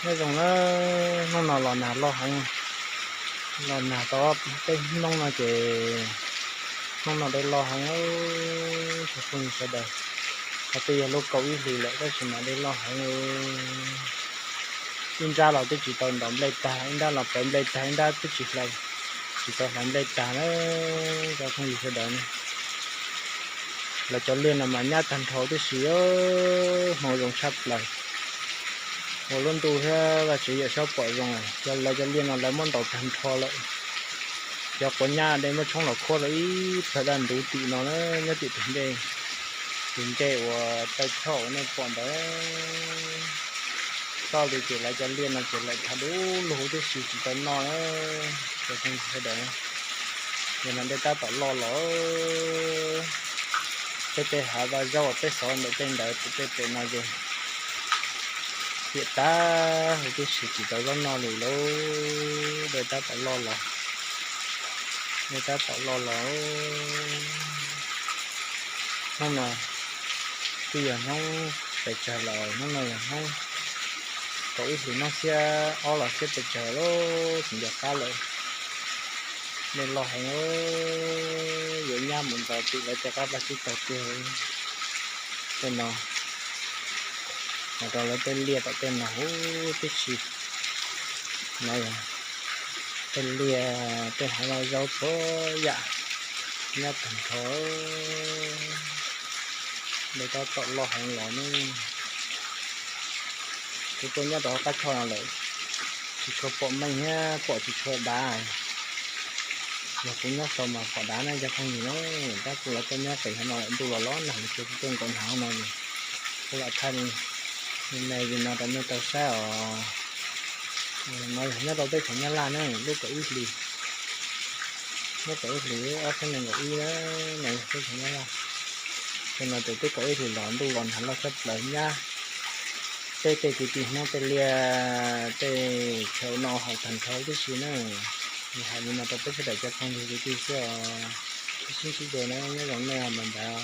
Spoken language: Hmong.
Nyob zoo na, hnub no los nag loj heev, los nag tau peb hnub no ces hnub no dej loj heev, tsoom phooj ywg sawv daws. Qhov twb yog lub kaum ib hlis lawm tab sis mas dej loj heev. Ib nrab los twb tsis tau nrov nplej tag, ib nrab los plawv nplej tag, ib nrab twb tsis hlais, tsis tau hlais nplej tag na, cov phooj ywg sawv daws. Lawv cov liaj no mas nyab tag nrho tib si, hmoo zoo tshaj plaws. Ua lub ntuj thiab Vajtswv yawm saub pom zoo, cov lawv cov liaj no lawv muab ntaus tag nrho lawm. Cov quav nyab dej muab tshoob los khuab rau ib plawg daj ntuv tim no na, nyob tim tus ntej, tus ntej uas taw choj uas nej pom ntawd. Txoj li ces lawv cov liaj no ces lawm thav du lug tib si tsis tau noj na, cov phooj ywg sawv daws. Yog no dej tab tom loj los, peb tej hav vaj zaub uas peb xov ntawm tej ntawd pem tej pem no ces piam tag huv tib si tsis tau zaub noj li lauj. Dej tab tom loj los, dej tab tom loj los. Hnub no twb yog hnub pes tsawg lawm, hnub no yog hnub kaum ib hlis, hnub xiab ob los xiab pes tsawg lawm, tsis nco qab lawm. Dej loj heev, yuav nyab mus ntxov tim lawv tej qab vaj tsib taug tiag. Tej no, los rau lawv tej liaj tom tej no huv tib si. No yog tej liaj tej hav vaj zaub txhua yam nyab tag nrho. Dej tab tom loj heev los ne. Kuv tuaj nyob rau hauv qab choj no lawm, tsis tshua pom meej thiab pom tsis tshua dav. Yog kuv nyob saud mas pom dav na cov phooj ywg na. Tab kuv los tuaj nyob pem hauv no lawm, ntuj los los nag ces kuv tuaj nkaum nag hauv no, kuv lam thaij me me li no rau nej tau saib os. No yog nyob rau teb chaws Nyab Laj na, lub kaum ib hlis, lub kaum ib hlis ob txhiab nees nkaum ib na, no yog teb chaws Nyab Laj. Tej no ces twb kaum ib hlis los ntuj los nag loj tshaj plaws nyab peb tej kwv tij Hmoob tej liaj tej chaw ua noj haus tag nrho tib si na. Hais li no rau peb sawv daws cov phooj ywg kwv tij xwb os. Sib ntsib dua na, nyob zoo nej mas ntag.